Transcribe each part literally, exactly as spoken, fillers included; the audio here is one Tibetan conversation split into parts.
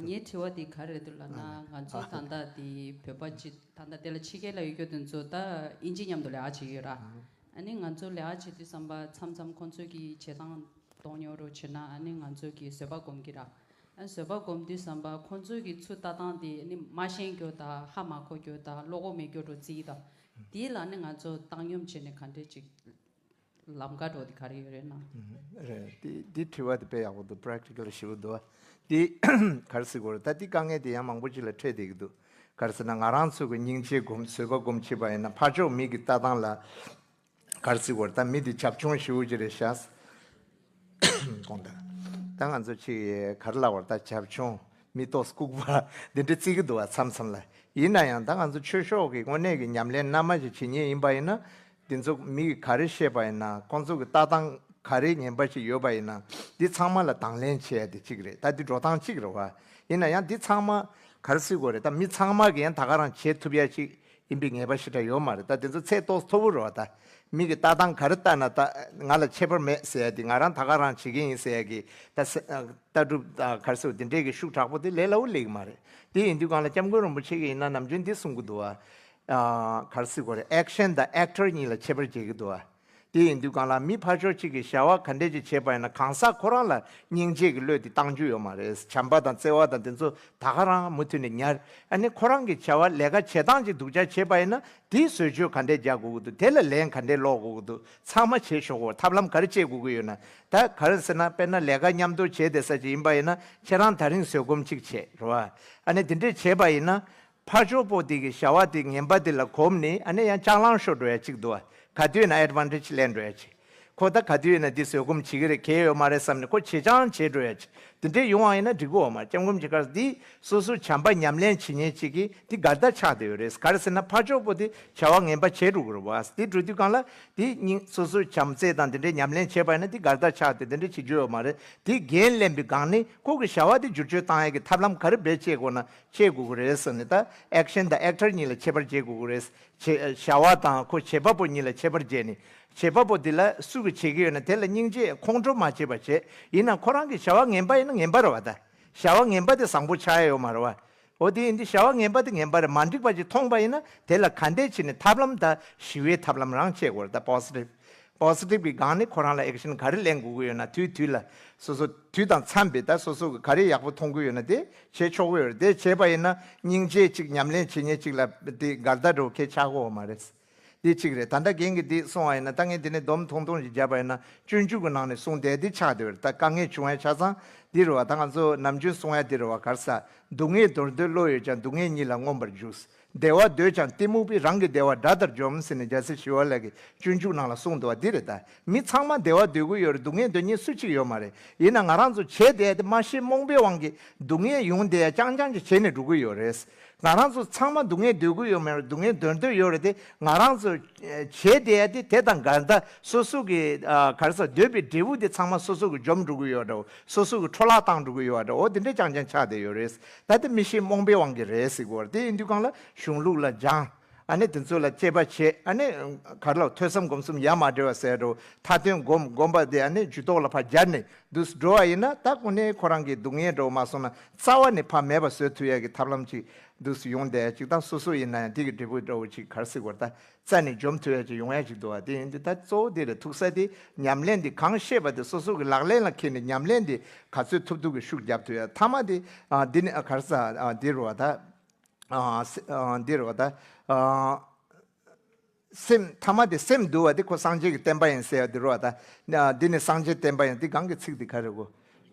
ངའི་དྲི་བ་འདི་ག་རེ་རེད་འདུག་ལབ་ན། ང་ཚོ་ད་ལྟ་འདི་བོད་པ་སྤྱི་ད་ལྟ་དེ་ལ་ཕྱི་རྒྱལ་ལ་ཡོད་རྒྱུ་དེ་ཚོ་ད་དབྱིན་ཇི་མཉམ་དུ་ལས་ཀ་བྱེད་ཀྱི་ཡོད་ར། ཨ་ནི་ང་ཚོ་ལས་ཀ་བྱེད་དུས་ཙམ་པ་མཚམས་མཚམས་ཁོང་ཚོས་ཀྱི་བྱེད་སྟངས་གཏོང་ཉོག་རོ་བྱེད་ན། ཨ་ནི་ང་ཚོ་གི་བཟོད་པ་སྒོམ་གྱི་ར། ཨ་བཟོད་པ་སྒོམ་དུས་ཙམ་པ་ཁོང་ཚོས་ཀྱི་ཚུར་ལྟ་སྟངས་དེ་ཨ་ནི་མ་ཤེས་རྒྱུ་དང་ཧ་མ་གོ་རྒྱུ་དང་བློ་ཁོག་མེད་རྒྱུ་རོ་བརྩི་ཡི་དང་། དེ་ལ་ནི་ང་ཚོ་བཏང་སྙོམས་བྱས་ནས་ག་འདྲས་ཅིག་ལམ་ཁ་འགྲོ་དེ་ག་རེ་ཡོད་རེད་ན། རེད། དེ་དེ་དྲི་བ་དེ་དཔེ་ཡག་པོ་འདུག practical་ཞེ་པོ་འདུག་དེ་ག་རེ་ཟེར་དགོས་རེད། ད་དེ་དཀའ་ངལ་དེ་ཡང་མང་པོ་ཅིག་ལ་འཕྲད་བསྡད་ཀྱི་འདུག་ག་རེ་ཟེར་ན། ང་རང་ཚོ་གི་སྙིང་རྗེ་སྒོམ་བཟོད་པ་སྒོམ་བྱེད་པ་ཡིན་ན། ཕར་ཕྱོགས་མི་གི་ལྟ་སྟངས་ལ་ག་རེ་ཟེར་དགོས་རེད། ད་མི་དེ་བྱབ་ཆུང་ཞེ་པོ་ཅིག་རེད་ཤག་དགོངས་དག་ད་ང་ཚོ་ཅིག་ག་རེ་ལབ་དགོས་རེད། ད་བྱབ་ཆུང་། མི་ཏོག་ལྐུགས་པ་འདི་འདྲ་བརྩི་གི་འདུག་བ། མཚམས་མཚམས་ལ། ཡིན་ན་ཡང་ད་ང་ཚོ་ཆོས་ཕྱོགས་ཀྱི་དངོས་གནས་ཀྱི་ཉམས་ལེན་རྣལ་མ་ཞིག་བྱེད་མཁན་ཡིན་པ་ཡིན་ན། འདི་ཚོ་མི་གིས་ག་རེ་བཤད་པ་ཡིན་ན། ཁོང་ཚོ་གི་ལྟ་སྟངས་ག་རེ་ངན་པ་ཞིག་ཡོད་པ་ཡིན་ན། འདི་ཚང་མ་ལ་དང་ལེན་བྱེད་ཡ་དེ་གཅིག་རེད། ད་འདི་འགྲོ་སྟངས་གཅིག་རེད་བ། ཡིན་ན་ཡང་འདི་ཚང་མ་ག་རེ་ཟེར་དགོས་རེད། ད་མི་ཚང་མ་གིས་ཡང་ད་ག་རང་བྱེད་ཐུབ་ཡ་ཅིག་ཡིན་པའི་ངེས་པ་ཞེ་དྲག་ཡོད་མ་རེད། ད་དེ་ཚོ་ཚད་ཏོག་ཙམ་མཐོ་པོ་རེད་བ། ད་མི་གི་ལྟ་སྟངས་ག་རེ་ལྟ་ན་ད་ང་ལ་ཁྱད་པར་མེད་ཟེར་ཡ་དེ། ང་རང་ད་ག་རང་བྱེད་ཀྱི་ཡིན་ཟེར་ཡ་གི་ད་ལྟ་གྲུབ་ག་རེ་ཟེར་དེ་འདྲས་ཀྱི་ཤུགས་དྲག་པོ་དེ་ལས་སླ་པོ་སླེབས་ཀྱི་མ་རེད། དེ་ཡིན་དུས་སྒང་ལ་སྐྱབས་མགོན་རིན་པོ་ཆེ་གིས་ཡིན་ན་ནམ་རྒྱུན་འདི་གསུང་གི་འདུག་བ། ག་རེ་ཟེར་དགོས་རེད། ཨེག་ཤན་དང་ཨེག་ཊར་གཉིས་ལ་ཁྱད་པར་འབྱེད་ཀྱི་འདུག་བ། དེ་ཡིན་དུས་སྒང་ལ་མི་ཕར་ཕྱོགས་གཅིག་གིས་བྱ་བ་ག་འདྲས་ཅིག་བྱས་པ་ཡིན་ན། གང་ཟག་ཁོ་རང་ལ་སྙིང་རྗེ་གི་བློ་དེ་བཏང་རྒྱུ་ཡོད་མ་རེད། བྱམས་པ་དང་བརྩེ་བ་དང་དེ་ཚོ་ད་ག་རང་མུ་མཐུད་ནས་ཉར། ཨ་ནི་ཁོ་རང་གི་བྱ་བ་ལས་ཀ་བྱེད་སྟངས་ཅིག་སྡུག་ཅག་བྱས་པ་ཡིན་ན། དེའི་བཟོ་བཅོས་ག་འདྲས་རྒྱག་དགོས་ཀྱི་འདུག་དེ་ལ་ལན་ག་འདྲས་སློག་དགོས་ཀྱི་འདུག་ཚང་མ་བྱེད་ཆོག་གོ་ཐབས་ལམ་ག་རེ་སྤྱད་དགོས་ཀྱི་ཡོད་ན། ད་ག་རེ་ཟེར་ན། དཔེར་ན་ལས་ཀ་མཉམ་དུ་བྱེད་བསྡད་ས་ཅིག་ཡིན་པ་ཡིན་ན། ཁྱེད་རང་ད་རིང་བཟོད་སྒོམ་གཅིག་བྱེད་རེད་བ། ཨ་ནི་དེ་འདྲས་བྱས་པ་ཡིན་ན། ཕར་ཕྱོགས་པོ་དེ་གི་བྱ་བ་དེ་ངན་པ་དེ་ལ་གོམས་ནས། ཨ་ནི་ཡང་ལྕགས་ལང་ཤོར་འགྲོ་ཡ་གཅིག་འདུག་བ། ག་དུས་ཡིན་ན་ཨེཌ་ཝན་ཊེཇ་ལེན་འགྲོ་ཡ་གཅིག་ཁོ་ད་ག་དུས་ཡིན་ན་འདི་བཟོད་སྒོམ་བྱེད་ཀྱི་རེད། གལ་ཡོད་མ་རེད་བསམ་ནས་ཁོ་བྱེད་རྐྱང་བྱེད་འགྲོ་ཡ་ཅིག་དེ་འདྲས་ཡོང་བ་ཡིན་ན་འགྲིག་གི་ཡོད་མ་རེད། སྐྱབས་མགོན་གྱིས་ག་རེ། འདི་སོ་སོ་བྱམས་པ་ཉམས་ལེན་བྱེད་མཁན་ཅིག་གིས་འདི་འགལ་ཟླ་ཆགས་བསྡད་ཡོད་རེད། ག་རེ་ཟེར་ན། ཕར་ཕྱོགས་པོ་དེ་བྱ་བ་ངན་པ་བྱེད་འགྲོ་གི་རེད་བ། དེ་འགྲོ་དུས་སྒང་ལ་དེ་སྙིང་སོ་སོ་བྱམས་བརྩེ་དང་དེ་འདྲས་ཉམས་ལེན་བྱས་པ་ཡིན་ན་དེ་འགལ་ཟླ་ཆགས་ཏེ་དེ་འདྲས་བྱེད་རྒྱུ་ཡོད་མ་རེད། དེ་འགན་ལེན་པའི་སྒང་ནས་ཁོ་གི་བྱ་བ་དེ་བསྒྱུར་བཅོས་བཏང་ཡ་གི་ཐབས་ལམ་ག་རེ་འབད་བྱེད་དགོས་ན་བྱེད་དགོས་ཀྱི་རེད་ཟེར་ནས། ད་ཨེག་ཤན་དང་ཨེག་ཊར་གཉིས་ལ་ཁྱད་པར་འབྱེད་དགོས་ཀྱི་རེད། བྱེད་བྱ་བ་དང་ཁོ་བྱེད་པ་པོ་གཉིས་ལ་ཁྱད་པར་འབྱེད་ནས། བྱེད་པ་པོ་དེ་ལ་སུ་གིས་བྱེད་ཀྱི་ཡོད་ན་དེ་ལ་སྙིང་རྗེ་ཁོང་ཁྲོ་མ་བྱེད་པ་བྱེད། ཡིན་ན་ཁོ་རང་གི་བྱ་བ་ངན་པ་ཡིན་ན་ངན་པ་རེད་བ། ད་བྱ་བ་ངན་པ་དེ་བཟང་པོ་ཆགས་ཡ་ཡོད་མ་རེད་བ། འོ་དེ་ཡིན་དུས་བྱ་བ་ངན་པ་དེ་ངན་པ་རེད། མ་འགྲིག་པ་ཅིག་མཐོང་པ་ཡིན་ན་དེ་ལ་ག་འདྲས་བྱས་ནས་ཐབས་ལམ་དང་ཞི་བའི་ཐབས་ལམ་རང་བྱེད་དགོས་རེད། ད་པོ་སི་ཊིབ་པོ་སི་ཊིབ་ཀྱི་སྒང་ནས་ཁོ་རང་ལ་ཨེག་ཤན་ག་རེ་ལེན་དགོས་ཀྱི་ཡོད་ན། དུས་དུས་ལ་སོ་སོ་དུས་དང་འཚམས་པའི་ད་སོ་སོ་གི་ག་རེ་ཡག་པོ་མཐོང་གི་ཡོད་ན་དེ་བྱེད་ཆོག་གི་ཡོད་རེད། དེ་བྱས་པ་ཡིན་ན་སྙིང་རྗེ་གཅིག་ཉམས་ལེན་བྱེད་མཁན་གཅིག་ལ་དེ་འགལ་ཟླ་འགྲོ་ཁེལ་ཆགས་ཀྱི་ཡོད་མ་རེད། དེ་གཅིག་རེད། ད་ལྟ་རྒན་གྱིས་འདི་གསུངས་པ་ཡིན་ན། ད་ངས་འདི་ནས་སྡོམ་ཐུང་ཐུང་ཞིག་བརྒྱབ་པ་ཡིན་ན། སྤྱོད་འཇུག་གི་ནང་ནས་གསུངས་བསྡད་འདི་ཆགས་བསྡད་པ་རེད། ད་དཀའ་ངལ་བྱུང་ཡ་ཆ་ཚང་འདི་རེད་བ། ད་ང་ཚོ་ནམ་རྒྱུན་གསུང་ཡ་འདི་རེད་བ། ག་རེ་ཟེར། སྡུག་བསྔལ་འདོར་འདོད་བློ་ཡོད་ཀྱང་། སྡུག་བསྔལ་ཉིད་ལ་མངོན་པར་འཇུག་བདེ་བ་འདོད་ཀྱང་གཏི་མུག་པས། རང་གི་བདེ་བ་དགྲ་ལྟར་འཇོམས་ཟེར་ནས་རྒྱལ་སྲས་ཞི་བ་ལྷ་གིས་སྤྱོད་འཇུག་ནང་ལ་གསུངས་འདུག་བ། འདི་རེད། ད་མི་ཚང་མ་བདེ་བ་འདོད་ཀྱི་ཡོད་རེད། སྡུག་བསྔལ་འདོད་མཁན་སུ་གཅིག་ཡོད་མ་རེད། ཡིན་ན་ང་རང་ཚོ་བྱས་བསྡད་དེ་མ་ཤེས་རྨོངས་པའི་དབང་གིས་སྡུག་བསྔལ་ཡོང་བསྡད་ཡ་རྐྱང་རྐྱང་ཅིག་བྱས་ནས་འགྲོ་གི་ཡོད་རེད། ང་རང་ཚོ་ཚང་མ་སྡུག་བསྔལ་འདོད་ཀྱི་ཡོད་མ་རེད། སྡུག་བསྔལ་འདོར་འདོད་ཡོད་རེད་དེ། ང་རང་ཚོ་བྱས་བསྡད་ཡ་དེ་དེ་དང་འགལ་ཟླ། སོ་སོ་གི་ཨ་ག་རེ་ཟེར། འདོད་པའི་འབྲས་བུ་དེ་ཚང་མ་སོ་སོ་གིས་འཇོམས་འགྲོ་གི་ཡོད་འདྲ་བོ། སོ་སོ་གིས་འཕྲོ་བརླག་བཏང་འགྲོ་གི་ཡོད་འདྲ་བོ། འོ་དེ་འདྲ་རྐྱང་རྐྱང་ཆགས་བསྡད་ཡོད་རེད། ད་དེ་མི་ཤེས་རྨོངས་པའི་དབང་གིས་རེད་ཟེར་གྱི་ཡོད་རེད། དེ་ཡིན་དུས་སྒང་ལ་གཞུང་ལུགས་ལ་སྦྱང་། ཨ་ནི་དེ་ཚོ་ལ་དཔྱད་པ་བྱེད། ཨ་ནི་ག་རེ་ལབ། ཐོས་བསམ་སྒོམ་གསུམ་ཡ་མ་བྲལ་བ་ཟེར་འདྲ་བོ། མཐའ་དོན་སྒོམ། སྒོམ་པ་དེ་ཨ་ནི་ཇུས་གཏོགས་ལ་ཕར་སྦྱར་ནས་འདུག་སེ་འགྲོ་བ་ཡིན་ན། ད་དངོས་གནས་ཁོ་རང་གི་སྡུག་བསྔལ་འདྲ་བོ་མ་སོང་ན་རྩ་བ་ནས་ཕར་མེད་པ་བཟོ་ཐུབ་ཡ་གི་ཐབས་ལམ་ཅིག་འདུག་སེ་ཡོང་བསྡད་ཡ་ཅིག་དང་། སོ་སོ་ཡིན་ན་ཡང་དེ་གི་འབྲས་བུ་འདྲ་བོ་ཅིག་ག་རེ་ཟེར་དགོས་རེད། ད་རྩ་ནས་འཇོམས་ཐུབ་ཡ་ཅིག་ཡོང་ཡ་ཅིག་འདུག་བ། དེ་ཡིན་དུས་ད་གཙོ་བོ་དེ་རེད། ཐུག་ས་དེ་ཉམས་ལེན་དེ། གང་ཤེས་པ་དེ་སོ་སོ་གི་ལག་ལེན་ལ་འཁྱེར་ནས་ཉམས་ལེན་དེ་ག་ཚོད་ཐུབ་ཐུབ་ཀྱི་ཤུགས་རྒྱབ་ཐུབ་ཡ། མཐའ་མ་དེ་ཨ་འདི་ནི་ཨ་ག་རེ་ཟེར། ཨ་འདི་རེད་བ། ད་ཨ་སེ་ཨ་འདི་རེད་བ། ད་ཨ་སེམས། མཐའ་མ་དེ་སེམས་འདུལ་བ་དེ་ཁོ་སངས་རྒྱས་ཀྱི་བསྟན་པ་ཡིན་ཟེར་ཡ་དེ་རེད་བ། ད་ཨ་འདི་ནི་སངས་རྒྱས་བསྟན་པ་ཡིན། འདི་སྒང་གི་ཚིག་འདི་ག་རེ་གོ།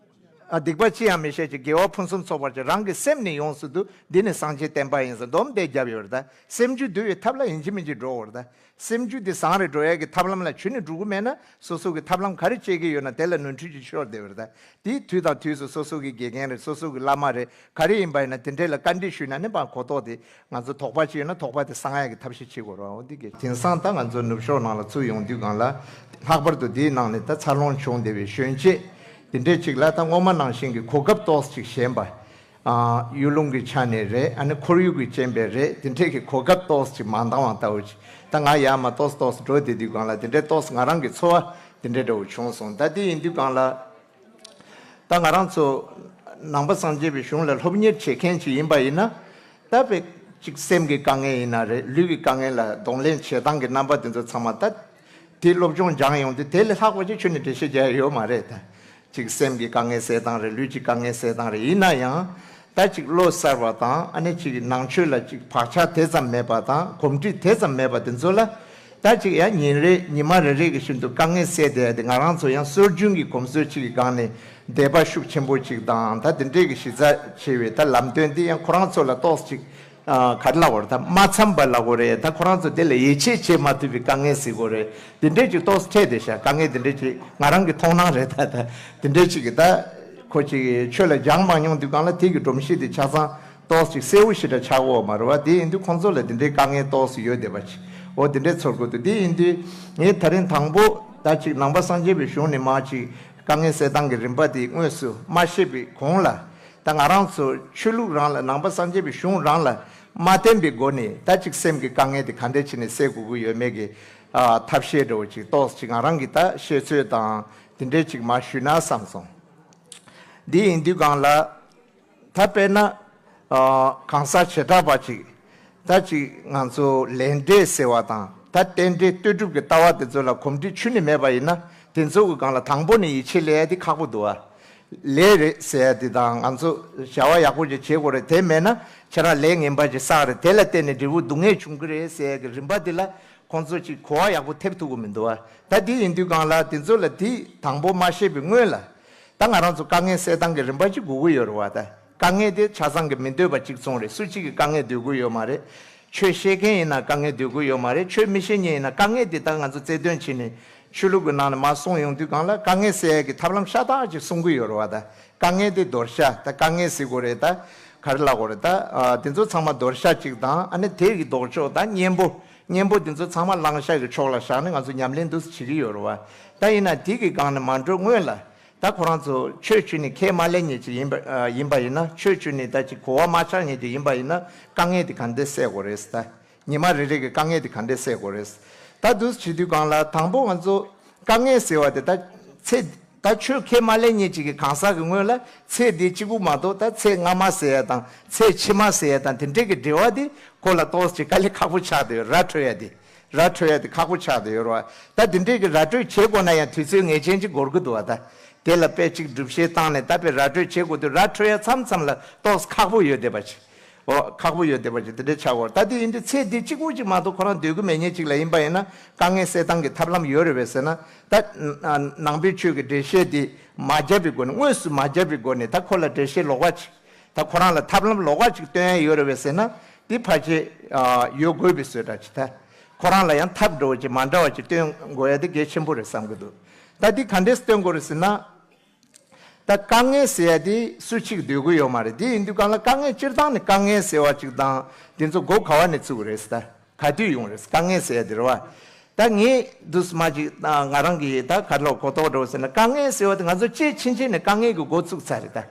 ཨ་སྡིག་པ་ཅི་ཡང་མི་བྱེད་ཅིང་། དགེ་བ་ཕུན་སུམ་ཚོགས་པར་སྤྱད། རང་གི་སེམས་ནི་ཡོངས་སུ་འདུལ། འདི་ནི་སངས་རྒྱས་བསྟན་པ་ཡིན་ཟེར་སྡོམ་དེ་བརྒྱབ་ཡོད་རེད། ད་སེམས་རྒྱུད་འདུལ་བའི་ཐབས་ལ་ཡིན་གཅིག་མིན་གཅིག་འགྲོ་དགོས་རེད། ད་སེམས་རྒྱུད་འདི་བཟང་རེ་འགྲོ་ཡ་གི་ཐབས་ལམ་ལ་ཁྱོན་ནས་འགྲོ་གི་མེད་ན། སོ་སོ་གི་ཐབས་ལམ་ག་རེ་སྤྱད་ཀྱི་ཡོད་ན་དེ་ལ་ནོར་འཁྲུལ་ཅིག་ཤོར་བསྡད་པ་རེད། ད་དེ་དུས་དང་དུས་སུ་སོ་སོ་གི་དགེ་རྒན་རེད། སོ་སོ་གི་བླ་མ་རེད། ག་རེ་ཡིན་པ་ཡིན་ན་དེ་འདྲས་ལ་བཀའ་འདྲི་ཞུས་ན་ནི་པ་གོ་རྟོགས་དེ། ང་ཚོ་དོགས་པ་ཅིག་ཡོད་ན་དོགས་པ་དེ་སངས་ཡ་གི་ཐབས་ཤེས་བྱེད་དགོས་རེད། འོ་འདི་གི། དེང་སང་ད་ང་ཚོ་ནུབ་ཕྱོགས་ནང་ལ་ཚུར་ཡོང་དུས་སྒང་ལ། ལྷག་པར་དུ་འདིའི་ནང་ནས་ད་འཚར་ལོངས་བྱུང་བསྡད་པའི་གཞོན་སྐྱེས་དེ་འདྲས་ཅིག་ལ་ད་སྔོན་མ་ནང་བཞིན་གྱི་གོ་སྐབས་ཏོག་ཙམ་ཅིག་ཞན་པ། ཨ་གཡུ་ལུང་གི་ཆ་ནས་རེད། ཨ་ནི་ཁོར་ཡུག་གི་རྐྱེན་པས་རེད། དེ་འདྲས་ཀྱི་གོ་སྐབས་ཏོག་ཙམ་ཅིག་མ་འདང་བ་ལྟ་བུ་ཅིག་ད་ང་ཡར་མར་ཏོག་ཙམ་ཏོག་ཙམ་འགྲོ་བསྡད་དུས་སྒང་ལ་དེ་འདྲས་ཏོག་ཙམ་ང་རང་གི་ཚོར་བ་དེ་འདྲས་འདྲ་བོ་བྱུང་སོང་། ད་དེ་ཡིན་དུས་སྒང་ལ། ད་ང་རང་ཚོ་ ནང་པ་སངས་རྒྱས་པའི་གཞུང་ལ་སློབ་གཉེར་བྱེད་མཁན་ཅིག་ཡིན་པ་ཡིན་ན། ད་དཔེ་ཅིག་སེམས་ཀྱི་དཀའ་ངལ་ཡིན་ན་རེད། ལུས་ཀྱི་དཀའ་ངལ་ལ་གདོང་ལེན་བྱེད་སྟངས་ཀྱི་རྣམ་པ་དེ་ཚོ་ཚང་མ་ད་དེ་སློབ་སྦྱོང་སྦྱངས་ཡོང་དུས་དེ་ལས་ལྷག་པ་ཅིག་ཁྱོན་ནས་འགྲེལ་བཤད་རྒྱག་ཡ་ཡོད་མ་རེད་ད། ཅིག་སེམས་ཀྱི་དཀའ་ངལ་སེལ་སྟངས་རེད། ལུས་ཀྱི་དཀའ་ངལ་སེལ་སྟངས་རེད། ཡིན་ན་ཡང་ད་ཅིག་བློ་གསར་བ་དང་ཨ་ནི་ཅིག་ནང་ཆོས་ལ་ཅིག་བག་ཆགས་དེ་ཙམ་མེད་པ་དང་གོམས་འདྲིས་དེ་ཙམ་མེད་པ་དེ་ཚོ་ལ། ད་ཅིག་ཡང་ཉིན་རེ་ཉི་མ་རེ་རེ་གི་བཞིན་དུ་དཀའ་ངལ་སེལ་བསྡད་ཡ་དེ་ང་རང་ཚོ་ཡང་སྲོལ་རྒྱུན་གྱི་གོམས་སྲོལ་ཅིག་གི་སྒང་ནས་དད་པ་ཤུགས་ཆེན་པོ་ཅིག་དང་ད་དེ་འདྲས་ཀྱི་གཞི་རྩ་ཆེ་བའི་ད་ལམ་སྟོན་དེ་ཡང་ཁོ་རང་ཚོ་ལ་ཏོག་ཙམ་ཅིག་ཨ་ག་རེ་ལབ་དགོས་རེད། ད་མ་འཚམས་པ་ལབ་དགོས་རེད། ད་ཁོ་རང་ཚོ་དེ་ལ་ཡིད་ཆེས་བྱེད་མ་ཐུབ་པའི་དཀའ་ངལ་ཟེར་དགོས་རེད། དེ་འདྲས་ཅིག་ཏོག་ཙམ་འཕྲད་བསྡད་ཤག་དཀའ་ངལ་དེ་འདྲས་ཅིག་ང་རང་གི་མཐོང་སྣང་རེད། ད་ད་དེ་འདྲས་ཅིག་གི་ད་ཁོ་ཅིག་ཆོས་ལ་སྦྱངས་མ་མྱོང་དུས་སྒང་ལ་དེ་གི་སྒྲོམ་གཞི་དེ་ཆ་ཚང་ཏོག་ཙམ་ཅིག་གསལ་བོ་ཞེ་དྲག་ཆགས་ཡོད་མ་རེད་བ། དེ་ཡིན་དུས་ཁོང་ཚོ་ལ་དེ་འདྲའི་དཀའ་ངལ་ཏོག་ཙམ་ཡོད་བསྡད་པ་ཅིག་འོ་དེ་འདྲའི་ཚོར་གྱི་འདུག་དེ་ཡིན་དུས་ངས་ད་རིང་དང་པོ་ད་ཅིག་ནང་པ་སངས་རྒྱས་པའི་གཞུང་ནས་མར་ཅིག་དཀའ་ངལ་སེལ་སྟངས་ཀྱི་རིམ་པ་དེ་དངོས་སུ་མ་ཤེས་པའི་གོང་ལ། ད་ང་རང་ཚོ་ཆོས་ལུགས་རང་ལ་ནང་པ་སངས་རྒྱས་པའི་གཞུང་རང་ལ་མ་བརྟེན་པའི་སྒོ་ནས་ད་ཅིག་སེམས་ཀྱི་དཀའ་ངལ་དེ་ག་འདྲས་བྱས་ནས་སེལ་དགོས་ཀྱི་ཡོད་མེད་ཀྱི་ཨ་ཐབས་ཤེས་འདྲ་བོ་ཅིག་ཏོག་ཙམ་ཅིག་ང་རང་གི་ད་ཤེས་ཚོད་དང་དེ་འདྲས་ཅིག་མར་ཞུས་ན་བསམ་སོང་། འདི་ཡིན་དུས་སྒང་ལ། ད་དཔེར་ན། ཨ་གང་ཟག་བྱེ་བྲག་པ་ཅིག་ད་ཅིག་ང་ཚོ་ལས་འབྲས་ཟེར་བ་དང་ད་རྟེན་འབྲེལ་ལྟོས་གྲུབ་ཀྱི་ལྟ་བ་དེ་ཚོ་ལ་གོམས་འདྲིས་ཁྱོན་ནས་མེད་པ་ཡིན་ན། དེ་ཚོ་གི་སྒང་ལ་དང་པོ་ནས་ཡིད་ཆེས་སླེབས་ཡ་དེ་ཁག་པོ་འདུག་ཨ། ལས་རེད་ཟེར་ཡ་དེ་དང་ང་ཚོ་བྱ་བ་ཡག་པོ་ཅིག་བྱེད་དགོས་རེད། དེ་མེད་ན་ཁྱེད་རང་ལས་ངན་པ་ཅིག་བསགས་རེད། དེ་ལ་བརྟེན་ནས་འབྲས་བུ་སྡུག་བསྔལ་འབྱུང་གི་རེད་ཟེར་ཡ་གི་རིམ་པ་དེ་ལ་ཁོང་ཚོ་ཅིག་གོ་བ་ཡག་པོ་ཐེབས་ཐུབ་ཀྱི་མི་འདུག་ཨ། ད་དེ་ཡིན་དུས་སྒང་ལ་དེ་ཚོ་ལ་དེ་དང་པོ་མ་བཤད་པའི་སྔོན་ལ། ད་ང་རང་ཚོ་དཀའ་ངལ་སེལ་སྟངས་ཀྱི་རིམ་པ་ཅིག་དགོས་ཀྱི་ཡོད་རེད་བ། ད་དཀའ་ངལ་དེ་ཆ་ཚང་གི་མི་འདོད་པ་གཅིག་མཚུངས་རེད། སུ་གཅིག་གིས་དཀའ་ངལ་འདོད་ཀྱི་ཡོད་མ་རེད། ཆོས་ཤེས་མཁན་ཡིན་ན་དཀའ་ངལ་འདོད་ཀྱི་ཡོད་མ་རེད། ཆོས་མི་ཤེས་མཁན་ཡིན་ན། དཀའ་ངལ་དེ་ད་ང་ཚོ་རྩལ་འདོན་བྱས་ནས་ཆོས་ལུགས་ཀྱི་ནང་ནས་མར་གསུངས་ཡོང་དུས་སྒང་ལ་དཀའ་ངལ་སེལ་ཡས་ཀྱི་ཐབས་ལམ་ཤ་སྟག་ཅིག་གསུང་གི་ཡོད་རེད་བ། ད་དཀའ་ངལ་དེ་འདོར་ཤ། ད་དཀའ་ངལ་ཟེར་དགོས་རེད། ད་ག་རེ་ལབ་དགོས་རེད། ད་ཨ་དེ་ཚོ་ཚང་མ་འདོར་ཤ་ཅིག་དང་ཨ་ནི་དེ་གི་ལྡོག་ཕྱོགས་ད་གཉེན་པོ། གཉེན་པོ་དེ་ཚོ་ཚང་མ་བླང་བྱ་གི་ཕྱོགས་ལ་བཞག་ནས་ང་ཚོ་ཉམས་ལེན་འདུག་སེ་བྱེད་ཀྱི་ཡོད་རེད་བ། ད་ཡིན་ན་དེ་གི་སྒང་ནས་མ་འགྲོ་སྔོན་ལ། ད་ཁོ་རང་ཚོ་ཆོས་བྱས་ནས་ཁས་མ་ལེན་མཁན་ཅིག་ཡིན་པ་ཨ་ཡིན་པ་ཡིན་ན། ཆོས་བྱས་ནས་ད་ཅིག་གོ་བ་མ་ཆགས་མཁན་ཅིག་ཡིན་པ་ཡིན་ན་དཀའ་ངལ་དེ་ག་འདྲས་སེལ་དགོས་རེད། ད་ཉི་མ་རེ་རེ་གི་དཀའ་ངལ་དེ་ག་འདྲས་སེལ་དགོས་རེད། ད་འདུག་སེ་བྱེད་དུས་སྒང་ལ་དང་པོ་ང་ཚོ་དཀའ་ངལ་ཟེར་བ་དེ་ད་ཚེ། ད་ཆོས་ཁས་མ་ལེན་མཁན་ཅིག་གི་གང་ཟག་གི་སྔོན་ལ་ཚེ་འདི་གཅིག་པུ་མ་གཏོགས་ད་ཚེ་སྔ་མ་ཟེར་ཡ་དང་ཚེ་ཕྱི་མ་ཟེར་ཡ་དང་དེ་འདྲས་ཀྱི་འབྲེལ་བ་དེ་ཁོ་ལ་ཏོག་ཙམ་དཀའ་ལས་ཁག་པོ་ཆགས་བསྡད་ཡོད། ར་འཕྲོད་ཡ་དེ། ར་འཕྲོད་ཡ་དེ་ཁག་པོ་ཆགས་བསྡད་ཡོད་རེད་བ། ད་དེ་འདྲས་ཀྱི་ར་འཕྲོད་བྱེད་དགོས་ན་ཡང་དུས་ཚོད་ངེས་ཅན་ཅིག་འགོར་གི་འདུག་བ། ད་དེ་ལ་དཔེ་ཅིག་སྒྲུབ་བྱེད་བཏང་ནས་ད་དཔེ་ར་འཕྲོད་བྱེད་དགོས་དུས་ར་འཕྲོད་ཡ་མཚམས་མཚམས་ལ་ཏོག་ཙམ་ཁག་པོ་ཡོད་བསྡད་པ་ཅིག་འོ་ཁག་པོ་ཡོད་བསྡད་པ་ཅིག་དེ་འདྲས་ཆགས་ཡོད་རེད། ད་དེ་ཡིན་དུས་ཚེ་འདི་གཅིག་པུ་ཅིག་མ་གཏོགས་ཁོ་རང་སྡོད་ཀྱི་མེད་མཁན་ཅིག་ལ་ཡིན་པ་ཡིན་ན་དཀའ་ངལ་སེལ་སྟངས་ཀྱི་ཐབས་ལམ་ཡོད་རེད་པས་ཟེར་ན། ད་ནང་པའི་ཆོས་ཀྱི་འགྲེལ་བཤད་དེ་མ་བརྒྱབ་པའི་སྒོ་ནས། དངོས་སུ་མ་བརྒྱབ་པའི་སྒོ་ནས་ད་ཁོ་ལ་འགྲེལ་བཤད་ལོགས་ཀ་ཅིག་ད་ཁོ་རང་ལ་ཐབས་ལམ་ལོགས་ཀ་ཅིག་སྟོན་ཡ་ཡོད་རེད་པས་ཟེར་ན། དེ་ཕལ་ཆེར་ཨ་ཡོད་དགོས་པའི་བཟོ་འདྲ་ཅིག་ད་ཁོ་རང་ལ་ཡང་ཐབས་འདྲ་བོ་ཅིག་མ་འདྲ་བ་ཅིག་སྟོན་དགོས་ཡ་དེ་གལ་ཆེན་པོ་རེད་བསམ་གྱི་འདུག་ད་འདི་ག་འདྲས་སྟོན་དགོས་རེད་ཟེར་ན། ད་དཀའ་ངལ་ཟེར་ཡ་དེ་སུ་གཅིག་འདོད་ཀྱི་ཡོད་མ་རེད། དེ་ཡིན་དུས་སྒང་ལ་དཀའ་ངལ་སྤྱིར་བཏང་ནས་དཀའ་ངལ་ཟེར་བ་ཅིག་དང་དེ་ཚོ་མགོ་ག་བ་ནས་བཙུགས་རེད་ད། ག་དུས་ཡོང་རེད། དཀའ་ངལ་ཟེར་ཡ་དེ་རེད་བ། ད་ངས་འདུག་སེ་མ་ཅིག་ང་རང་གི་ད་ག་རེ་ལབ་གོ་རྟོགས་འདྲ་བོ་ཟེར་ན། དཀའ་ངལ་ཟེར་བ་དེ་ང་ཚོ་སྐྱེས་ཕྱིན་ཆད་ནས་དཀའ་ངལ་གྱི་འགོ་བཙུགས་ཚར་རེད་ད།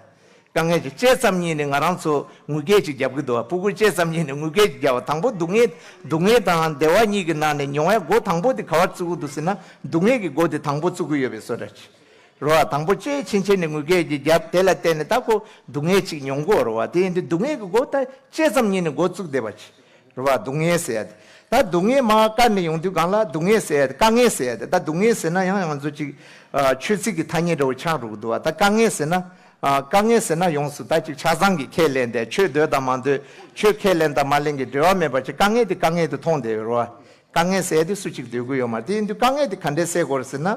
དཀའ་ངལ་ཅིག་སྐྱེས་ཙམ་ཉིད་ནས་ང་རང་ཚོ་ངུ་སྐད་ཅིག་རྒྱབ་ཀྱི་འདུག་བ། སྤུ་གུ་སྐྱེས་ཙམ་ཉིད་ནས་ངུ་སྐད་ཅིག་རྒྱབ་པ། དང་པོ་སྡུག་བསྔལ་སྡུག་བསྔལ་དང་བདེ་བ་གཉིས་ཀྱི་ནང་ནས་མྱོང་ཡ་འགོ་དང་པོ་དེ་ག་བར་བཙུགས་ཀྱི་འདུག་ཟེར་ན། སྡུག་བསྔལ་གྱི་འགོ་དེ་དང་པོ་བཙུགས་ཀྱི་ཡོད་པའི་བཟོ་འདྲ་ཅིག་རེད་བ། དང་པོ་སྐྱེས་ཕྱིན་ཆད་ནས་ངུ་སྐད་ཅིག་རྒྱབ། དེ་ལ་བརྟེན་ནས་ད་ཁོ་སྡུག་བསྔལ་ཅིག་མྱོང་གི་ཡོད་རེད་བ། དེ་ཡིན་དུས་སྡུག་བསྔལ་གྱི་འགོ་ད་སྐྱེས་ཙམ་ཉིད་ནས་འགོ་བཙུགས་བསྡད་པ་ཅིག་རེད་བ། སྡུག་བསྔལ་ཟེར་ཡ་དེ། ད་སྡུག་བསྔལ་མར་བཀར་ནས་ཡོང་དུས་སྒང་ལ་སྡུག་བསྔལ་ཟེར་ཡ་དེ། དཀའ་ངལ་ཟེར་ཡ་དེ། ད་སྡུག་བསྔལ་ཟེར་ན་ཡང་ང་ཚོ་ཅིག་ཨ་ཆོས་ཚིག་གི་ཐ་སྙད་འདྲ་བོ་ཆགས་འགྲོ་གི་འདུག་བ། ད་དཀའ་ངལ་ཟེར་ན་ཨ་དཀའ་ངལ་ཟེར་ན་ཡོངས་སུ་ད་ཅིག་ཆ་ཚང་གི་ཁས་ལེན་ཏེ། ཆོས་འདོད་དང་མ་འདོད། ཆོས་ཁས་ལེན་དང་མ་ལེན་གྱི་འབྲེལ་བ་མེད་པ་ཅིག་དཀའ་ངལ་དེ་དཀའ་ངལ་དུ་མཐོང་བསྡད་ཡོད་རེད་བ། དཀའ་ངལ་ཟེར་ཡ་དེ་སུ་གཅིག་འདོད་ཀྱི་ཡོད་མ་རེད། དེ་ཡིན་དུས་དཀའ་ངལ་དེ་ག་འདྲས་སེལ་དགོས་རེད་ཟེར་ན།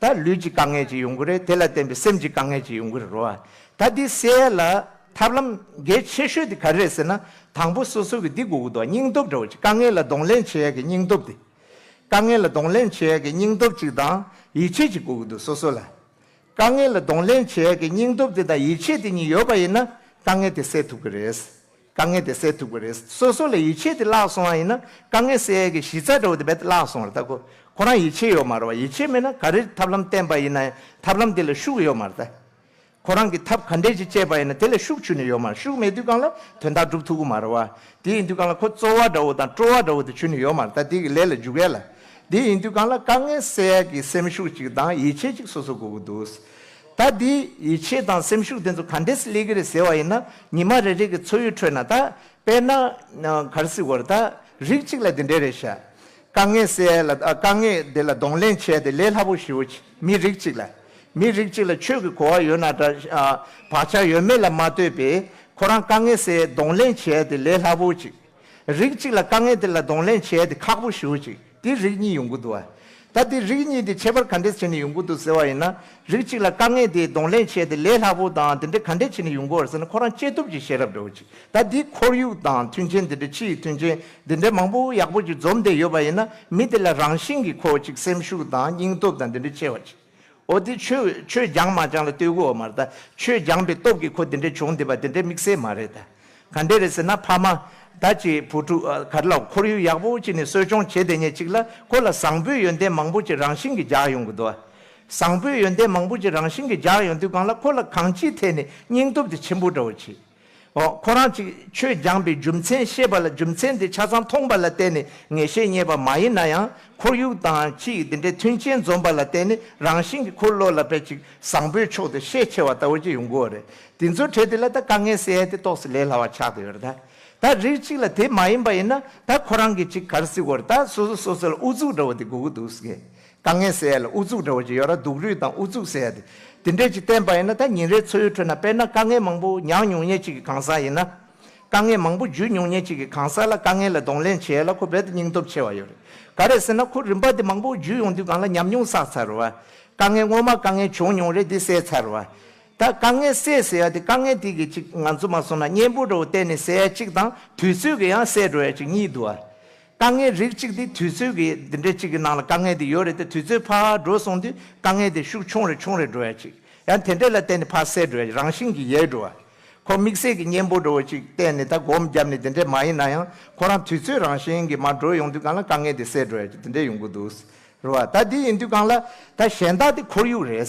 ད་ལུས་ཀྱི་དཀའ་ངལ་ཅིག་ཡོང་གི་རེད། དེ་ལ་བརྟེན་པའི་སེམས་ཀྱི་དཀའ་ངལ་ཅིག་ཡོང་གི་རེད་རོ། ད་འདི་སེལ་ཡ་ལ་ཐབས་ལམ་གལ་ཆེ་ཤོས་དེ་ག་རེ་རེད་ཟེར་ན། དང་པོ་སོ་སོ་གི་འདི་དགོས་ཀྱི་འདུག་སྙིང་སྟོབས་འདྲ་བོ་ཅིག་དཀའ་ངལ་ལ་གདོང་ལེན་བྱེད་ཡ་གི་སྙིང་སྟོབས་དེ། དཀའ་ངལ་ལ་གདོང་ལེན་བྱེད་ཡ་གི་སྙིང་སྟོབས་ཅིག་དང་ཡིད་ཆེས་ཅིག་དགོས་ཀྱི་འདུག་སོ་སོ་ལ། དཀའ་ངལ་ལ་གདོང་ལེན་བྱེད་ཡ་གི་སྙིང་སྟོབས་དེ་དང་ཡིད་ཆེས་དེ་གཉིས་ཡོད་པ་ཡིན་ན་དཀའ་ངལ་དེ་སེལ་ཐུབ་ཀྱི་རེད། དཀའ་ངལ་དེ་སེལ་ཐུབ་ཀྱི་རེད། སོ་སོ་ལ་ཡིད་ཆེས་དེ་བརླག་སོང་བ་ཡིན་ན་དཀའ་ངལ་སེལ་ཡ་གི་གཞི་རྩ་འདྲ་བོ་དེ་རྦད་དེ་བརླག་སོང་བ་རེད། ད་ཁོ་ཁོ་རང་ཡིད་ཆེས་ཡོད་མ་རེད་བ། ཡིད་ཆེས་མེད་ན་ག་རེ་ཐབས་ལམ་བསྟེན་པ་ཡིན་ན་ཡང་ཐབས་ལམ་དེ་ལ་ཤུགས་ཡོད་མ་རེད་ད། ཁོ་རང་གིས་ཐབས་ག་འདྲས་ཅིག་སྤྱད་པ་ཡིན་ན་དེ་ལ་ཤུགས་ཁྱོན་ནས་ཡོད་མ་རེད། ཤུགས་མེད་དུས་སྒང་ལ་དོན་དག་སྒྲུབ་ཐུབ་ཀྱི་མ་རེད་བ། དེ་ཡིན་དུས་སྒང་ལ་ཁོ་རྩོལ་བ་འདྲ་བོ་དང་སྤྲོ་བ་འདྲ་བོ་དེ་ཁྱོན་ནས་ཡོད་མ་རེད། ད་དེ་གི་ལས་ལ་འཇུག་ཡ་ལ། དེ་ཡིན་དུས་སྒང་ལ་དཀའ་ངལ་སེལ་ཡ་གི་སེམས་ཤུགས་ཅིག་དང་ཡིད་ཆེས་ཅིག་སོ་སོ་དགོས་ཀྱི་འདུག་ད་འདི་ཡིད་ཆེས་དང་སེམས་ཤུགས་དེ་ཚོ་ག་འདྲས་སླེབས་ཀྱི་རེད་ཟེར་བ་ཡིན་ན། ཉི་མ་རེ་རེ་གི་འཚོ་བའི་ཁྲོད་ན་ད་དཔེར་ན་ག་རེ་ཟེར་དགོས་རེད། ད་རིགས་གཅིག་ལ་འདི་འདྲས་རེད་ཤག་དཀའ་ངལ་སེལ་ཡ་ལ། ཨ། དཀའ་ངལ་དེ་ལ་གདོང་ལེན་བྱས་ཏེ་ལས་སླ་པོ་ཞེ་པོ་ཅིག་མི་རིགས་གཅིག་ལ། མི་རིགས་གཅིག་ལ་ཆོས་ཀྱི་གོ་བ་ཡོད་ན་འདྲ། ཨ། བག་ཆགས་ཡོད་མེད་ལ་མ་ལྟོས་པའི་ཁོ་རང་དཀའ་ངལ་སེལ་གདོང་ལེན་བྱས་ཏེ་ལས་སླ་པོ་ཅིག་རིགས་གཅིག་ལ་དཀའ་ངལ་དེ་ལ་གདོང་ལེན་བྱས་ཏེ་ཁག་པོ་ཞེ་པོ་ཅིག་དེ་རིགས་གཉིས་ཡོང་གི་འདུག་བ། ད་དེ་རིགས་གཉིས་དེ་ཁྱད་པར་ག་འདྲས་བྱས་ནས་ཡོང་གི་འདུག་ཟེར་བ་ཡིན་ན། རིགས་གཅིག་ལ་དཀའ་ངལ་དེ་གདོང་ལེན་བྱས་ཏེ་ལས་སླ་པོ་དང་དེ་འདྲས་ག་འདྲས་བྱས་ནས་ཡོང་གི་ཡོད་རེད་ཟེར་ན། ཁོ་རང་སྐྱེས་སྟོབས་ཀྱི་ཤེས་རབ་འདྲ་བོ་ཅིག་ད་དེ་ཁོར་ཡུག་དང་མཐུན་རྐྱེན་དེ་འདྲས། ཕྱི་ཡི་མཐུན་རྐྱེན་དེ་འདྲས་མང་པོ་ཡག་པོ་ཅིག་འཛོམས་བསྡད་ཡོད་པ་ཡིན་ན། མི་དེ་ལ་རང་བཞིན་གྱིས་ཁོ་ཅིག་སེམས་ཤུགས་དང་སྙིང་སྟོབས་དང་དེ་འདྲས་ཆེ་བ་ཅིག་འོ་དེ་ཆོས་ཆོས་སྦྱངས་མ་སྦྱངས་ལ་ལྟོས་དགོས་པ་མ་རེད། ད་ཆོས་སྦྱངས་པའི་སྟོབས་ཀྱིས་ཁོ་དེ་འདྲས་བྱུང་བསྡད་པ་དེ་འདྲས་དམིགས་བསལ་མ་རེད། ད་ག་འདྲས་རེད་ཟེར་ན། ཕ་མ་ད་ཅིག་བུ་ཕྲུག་ཨ། ག་རེ་ལབ། ཁོར་ཡུག་ཡག་པོ་ཅིག་ནས་གསོ་སྐྱོང་བྱེད་བསྡད་མཁན་ཅིག་ལ་ཁོ་ལ་བཟང་པོའི་ཡོན་ཏན་མང་པོ་ཅིག་རང་བཞིན་གྱིས་འཇགས་ཡོང་གི་འདུག་བཟང་པོའི་ཡོན་ཏན་མང་པོ་ཅིག་རང་བཞིན་གྱིས་འཇགས་ཡོང་དུས་སྒང་ལ་ཁོ་ལ་གང་ཅིའི་ཐད་ནས་སྙིང་སྟོབས་དེ་ཆེན་པོ་འདྲ་བོ་ཅིག་འོ། ཁོ་རང་ཅིག་ཆོས་སྦྱངས་པའི་རྒྱུ་མཚན་ཤེས་པ་ལ། རྒྱུ་མཚན་དེ་ཆ་ཚང་མཐོང་བ་ལ་བརྟེན་ནས་ངེས་ཤེས་རྙེད་པ་མ་ཡིན་ན་ཡང་། ཁོར་ཡུག་དང་ཕྱི་ཡི་དེ་འདྲའི་མཐུན་རྐྱེན་འཛོམས་པ་ལ་བརྟེན་ནས་རང་བཞིན་གྱིས་ཁོའི་བློ་ལ་དཔེ་ཅིག་བཟང་པོའི་ཕྱོགས་དེ་ཤས་ཆེ་བ་ལྟ་བུ་ཅིག་ཡོང་གི་ཡོད་རེད། དེ་ཚོའི་གྲས་དེ་ལ་ད་དཀའ་ངལ་སེལ་ཡ་དེ་ཏོག་ཙམ་ལས་སླ་བ་ཆགས་བསྡད་ཡོད་རེད། ད་ད་རིགས་གཅིག་ལ་དེ་མ་ཡིན་པ་ཡིན་ན། ད་ཁོ་རང་གིས་ཅིག་ག་རེ་ཟེར་དགོས་རེད། ད་སོ་སོ་སོ་སོ་ལ་ཨུ་ཚུགས་འདྲ་བོ་དེ་དགོས་ཀྱི་འདུག་ཟེར། དཀའ་ངལ་སེལ་ཡ་ལ་ཨུ་ཚུགས་འདྲ་བོ་ཅིག་ཡོད་ར། སྡུག་རུས་དང་ཨུ་ཚུགས་སེལ་ཡ་དེ། དེ་འདྲས་ཅིག་བསྟན་པ་ཡིན་ན། ད་ཉིན་རེའི་འཚོ་བའི་ཁྲོད་ན་དཔེར་ན་དཀའ་ངལ་མང་པོ་མྱངས་མྱོང་མཁན་ཅིག་གི་གང་ཟག་ཡིན་ན། དཀའ་ངལ་མང་པོ་བརྒྱུད་མྱོང་མཁན་ཅིག་གི་གང་ཟག་ལ་དཀའ་ངལ་ལ་གདོང་ལེན་བྱེད་ཡ་ལ་ཁོ་རྦད་དེ་སྙིང་སྟོབས་ཆེ་བ་ཡོད་རེད། ག་རེ་ཟེར་ན། ཁོ་རིམ་པ་དེ་མང་པོ་བརྒྱུད་ཡོང་དུས་སྒང་ལ་ཉམས་མྱོང་བསགས་ཚར་བ། དཀའ་ངལ་སྔོན་མ་དཀའ་ངལ་བྱུང་མྱོང་རེད། དེ་སེལ་ཚར་བ། ད་དཀའ་ངལ་སེལ་ཟེར་ཡ་དེ། དཀའ་ངལ་དེ་གི་ཅིག་ང་ཚོ་མ་སོང་ན་གཉེན་པོ་འདྲ་བོ་བསྟན་ནས་སེལ་ཡ་གཅིག་དང་། དུས་ཚོད་ཀྱིས་ཡང་སེལ་འགྲོ་ཡ་གཅིག་གཉིས་འདུག་བ། དཀའ་ངལ་རིགས་གཅིག་དེ་དུས་ཚོད་ཀྱི་འདི་འདྲ་གཅིག་གི་ནང་ལ་དཀའ་ངལ་དེ་ཡོད་རེད་དེ། དུས་ཚོད་ཕར་འགྲོ་སོང་དུས་དཀའ་ངལ་དེ་ཤུགས་ཆུང་རེ་ཆུང་རེ་འགྲོ་ཡ་གཅིག་ཡང་དེ་འདྲ་ལ་བརྟེན་ནས་ཕར་སེལ་འགྲོ་ཡ། རང་བཞིན་གྱིས་ཡལ་འགྲོ་བ། ཁོ་དམིགས་བསལ་གྱི་གཉེན་པོ་འདྲ་བོ་ཅིག་བསྟེན་ནས་ད་སྒོམ་བརྒྱབ་ནས་དེ་འདྲས་མ་ཡིན་ན་ཡང་། ཁོ་རང་དུས་ཚོད་རང་བཞིན་གྱིས་མར་འགྲོ་ཡོང་དུས་སྒང་ལ་དཀའ་ངལ་དེ་སེལ་འགྲོ་ཡ་དེ་འདྲས་ཡོང་གི་འདུག་རེད་བ། ད་འདི་ཡིན་དུས་སྒང་ལ་ད་གཞན་དག་དེ་ཁོར་ཡུག་རེད།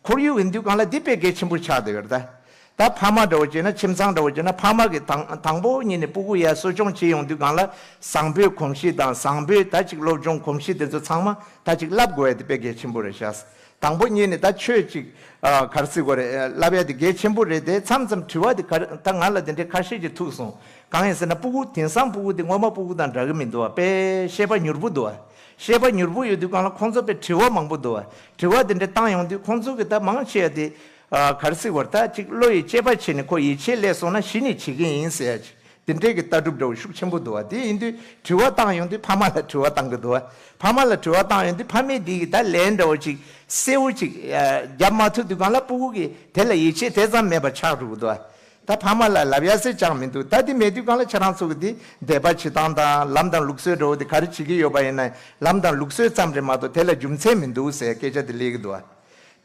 ཁོར་ཡུག་ཡིན་དུས་སྒང་ལ་འདི་དཔེ་གལ་ཆེན་པོ་ཆགས་བསྡད་ཡོད་རེད། ད་ད་ཕ་མ་འདྲ་བོ་བྱས་ན། ཁྱིམ་ཚང་འདྲ་བོ་བྱས་ན། ཕ་མ་གི་དང་དང་པོ་ཉིད་ནས་སྤུ་གུ་ཡར་གསོ་སྐྱོང་བྱེད་ཡོང་དུས་སྒང་ལ། བཟང་པོའི་གོམས་གཤིས་དང་། བཟང་པོའི་ད་ཅིག་སློབ་སྦྱོང་གོམས་གཤིས་དེ་ཚོ་ཚང་མ་ད་ཅིག་བསླབ་དགོས་ཡ་དེ་དཔེ་གལ་ཆེན་པོ་རེད་ཤག་དང་པོ་ཉིད་ནས་ད་ཆོས་ཅིག་ཨ། ག་རེ་ཟེར་དགོས་རེད། བསླབ་ཡ་དེ་གལ་ཆེན་པོ་རེད་དེ། མཚམས་མཚམས་དྲི་བ་དེ་ག་རེ། ད་ང་ལ་དེ་འདྲའི་ཁ་ཤས་ཅིག་ཐུག་སོང་། གང་ཡིན་ཟེར་ན། སྤུ་གུ། དེང་སང་སྤུ་གུ་དེ་སྔོན་མ་སྤུ་གུ་དང་འདྲ་གི་མི་འདུག་བ། དཔེ་ཤེས་པ་མྱུར་པོ་འདུག་བ། ཤེས་པ་མྱུར་པོ་ཡོད་དུས་སྒང་ལ་ཁོང་ཚོ་དཔེ་དྲི་བ་མང་པོ་འདུག་བ། དྲི་བ་དེ་འདྲ་བཏང་ཡོང་དུས་ཁོང་ཚོ་གི་ད་མང་ཆེ་བ་དེ། ཨ། ག་རེ་ཟེར་དགོས་རེད། ད་ཅིག་བློ་ཡི་དཔྱད་པ་བྱས་ནས། ཁོ་ཡིད་ཆེས་སླེབས་སོང་ན་གཞི་ནས་བྱེད་ཀྱི་ཡིན་ཟེར་ཡ་ཅིག་དེ་འདྲས་ཀྱི་ལྟ་གྲུབ་འདྲ་བོ་ཤུགས་ཆེན་པོ་འདུག་བ། དེ་ཡིན་དུས་དྲི་བ་བཏང་ཡོང་དུས་ཕ་མ་ལ་དྲི་བ་བཏང་གི་འདུག་བ། ཕ་མ་ལ་དྲི་བ་བཏང་ཡོང་དུས་ཕ་མས་འདི་གི་ད་ལན་འདྲ་བོ་ཅིག་གསལ་བོ་ཅིག་ཨ། བརྒྱབ་མ་ཐུབ་དུས་སྒང་ལ་སྤུ་གུ་གིས་དེ་ལ་ཡིད་ཆེས་དེ་ཙམ་མེད་པ་ཆགས་འགྲོ་གི་འདུག་བ། ད་ཕ་མ་ལ་ལབ་ཡ་ཟེར་ཅང་མི་འདུག་ད་དེ་མེད་དུས་སྒང་ལ་ཁྱེད་རང་ཚོ་གི་དེ་དད་པ་བྱེད་སྟངས་དང་། ལམ་དང་ལུགས་སྲོལ་འདྲ་བོ་དེ་ག་རེ་བྱེད་ཀྱི་ཡོད་པ་ཡིན་ན། ལམ་དང་ལུགས་སྲོལ་ཙམ་རེད་མ་གཏོགས་དེ་ལ་རྒྱུ་མཚན་མི་འདུག་ཟེར་སྐད་ཆ་དེ་སླེབས་ཀྱི་འདུག་བ།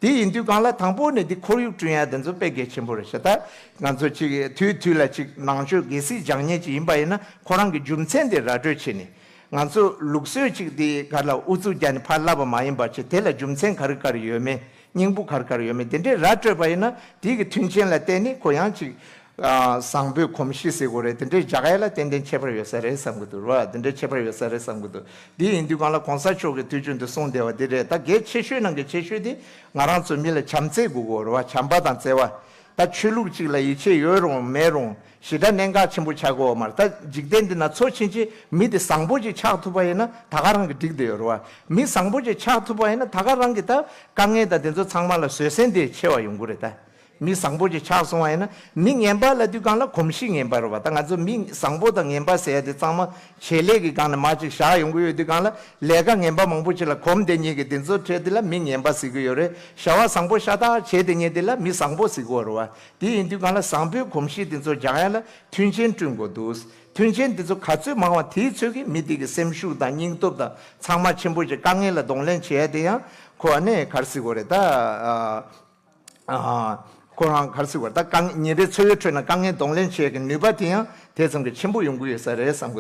དེ་ཡིན་དུས་སྒང་ལ་དང་པོ་ནས་འདི་ཁོར་ཡུག་བསྐྲུན་ཡ་དེ་ཚོ་དཔེ་གལ་ཆེན་པོ་རེད་ཤག་ད་ང་ཚོ་ཅིག་དུས་དུས་ལ་ཅིག་ནང་ཆོས་སྒལ་ཚིགས་སྦྱང་མཁན་ཅིག་ཡིན་པ་ཡིན་ན། ཁོ་རང་གི་རྒྱུ་མཚན་དེ་ར་སྤྲོད་བྱས་ནས། ང་ཚོ་ལུགས་སྲོལ་ཅིག་དེ་ག་ལ་ཨུ་ཚུགས་རྒྱག་ནས་ཕར་བསླབ་པ་མ་ཡིན་པ་བྱས། དེ་ལ་རྒྱུ་མཚན་ག་རེ་ག་རེ་ཡོད་མེད། སྙིང་པོ་ག་རེ་ག་རེ་ཡོད་མེད་དེ་འདྲའི་ར་སྤྲོད་པ་ཡིན་ན། དེ་གི་མཐུན་རྐྱེན་ལ་བརྟེན་ནས་ཁོ་ཡང་ཅིག་ཨ། བཟང་པོའི་གོམས་གཤིས་ཟེར་དགོས་རེད། དེ་འདྲའི་འཇགས་ཡ་ལ་ཏན་ཏན་ཁྱད་པར་ཡོད་ས་རེད་བསམ་གྱི་འདུག་ར། དེ་འདྲའི་ཁྱད་པར་ཡོད་ས་རེད་བསམ་གྱི་འདུག་དེ་ཡིན་དུས་སྒང་ལ་གོང་ས་མཆོག་གིས་དུས་རྒྱུན་དུ་གསུངས་བསྡད་པ་འདི་རེད། ད་གལ་ཆེ་ཤོས་ནང་གི་ཆེ་ཤོས་དེ་ང་རང་ཚོ་མི་ལ་བྱམས་བརྩེ་དགོས་ཀྱི་ཡོད་རེད་བ། བྱམས་པ་དང་བརྩེ་བ། ད་ཆོས་ལུགས་གཅིག་ལ་ཡིད་ཆེས་ཡོད་རུང་མེད་རུང་། ཞེ་དྲག་གནད་འགག་ཆེན་པོ་ཆགས་ཀྱི་ཡོད་མ་རེད། ད་འཇིག་རྟེན་འདི་ན་འཚོ་ཕྱིན་ཆད་མི་དེ་བཟང་པོ་ཅིག་ཆགས་ཐུབ་པ་ཡིན་ན་ད་ག་རང་གི་འགྲིག་བསྡད་ཡོད་རེད་བ། མི་བཟང་པོ་ཅིག་ཆགས་ཐུབ་པ་ཡིན་ན་ད་ག་རང་གི་ད་དཀའ་ངལ་དང་དེ་ཚོ་ཚང་མ་ལ་བཟོད་སེམས་དེ་ཆེ་བ་ཡོང་གི་རེད་ད། མི་བཟང་པོ་ཅིག་ཆགས་སོང་བ་ཡིན་ན། མི་ངན་པ་ལབ་དུས་སྒང་ལ་གོམས་གཤིས་ངན་པ་རེད་བ། ད་ང་ཚོ་མི་བཟང་པོ་དང་ངན་པ་ཟེར་ཡ་དེ་ཚང་མ་བྱེད་ལས་ཀྱི་སྒང་ནས་མར་ཅིག་བཞག་ཡོང་གི་ཡོད་དུས་སྒང་ལ། ལས་ཀ་ངན་པ་མང་པོ་ཅིག་ལ་གོམས་བསྡད་མཁན་གྱི་དེ་ཚོ་གྲས་དེ་ལ་མི་ངན་པ་ཟེར་གྱི་ཡོད་རེད། བྱ་བ་བཟང་པོ་ཤ་སྟག་བྱེད་བསྡད་མཁན་དེ་ལ་མི་བཟང་པོ་ཟེར་གྱི་ཡོད་རེད་བ། དེ་ཡིན་དུས་སྒང་ལ་བཟང་པོའི་གོམས་གཤིས་དེ་ཚོ་སྦྱང་ཡ་ལ་མཐུན་རྐྱེན་བསྐྲུན་དགོས་འདུག་མཐུན་རྐྱེན་དེ་ཚོ་ག་ཚོད་མང་བ་དེའི་ཚོད་ཀྱིས་མི་དེ་གི་སེམས་ཤུགས་དང་སྙིང་སྟོབས་དང་ཚང་མ་ཆེན་པོ་ཅིག་དཀའ་ངལ་ལ་གདོང་ལེན་བྱེད་ཡ་དེ་ཡང་ཁོ་ཨ་ནི་ག་རེ་ཟེར་དགོས་རེད་ད། ཨ། ཨ། ཁོ་རང་ག་རེ་ཟེར་བ། ད་དཀའ་ངལ། ཉིན་རེའི་འཚོ་བའི་ཁྲོད་ན་དཀའ་ངལ་གདོང་ལེན་བྱེད་ཀྱི་ནུས་པ་དེ་ཡང་དེ་ཙམ་གྱིས་ཆེན་པོ་ཡོང་གི་ཡོད་ས་རེད་བསམ་གི།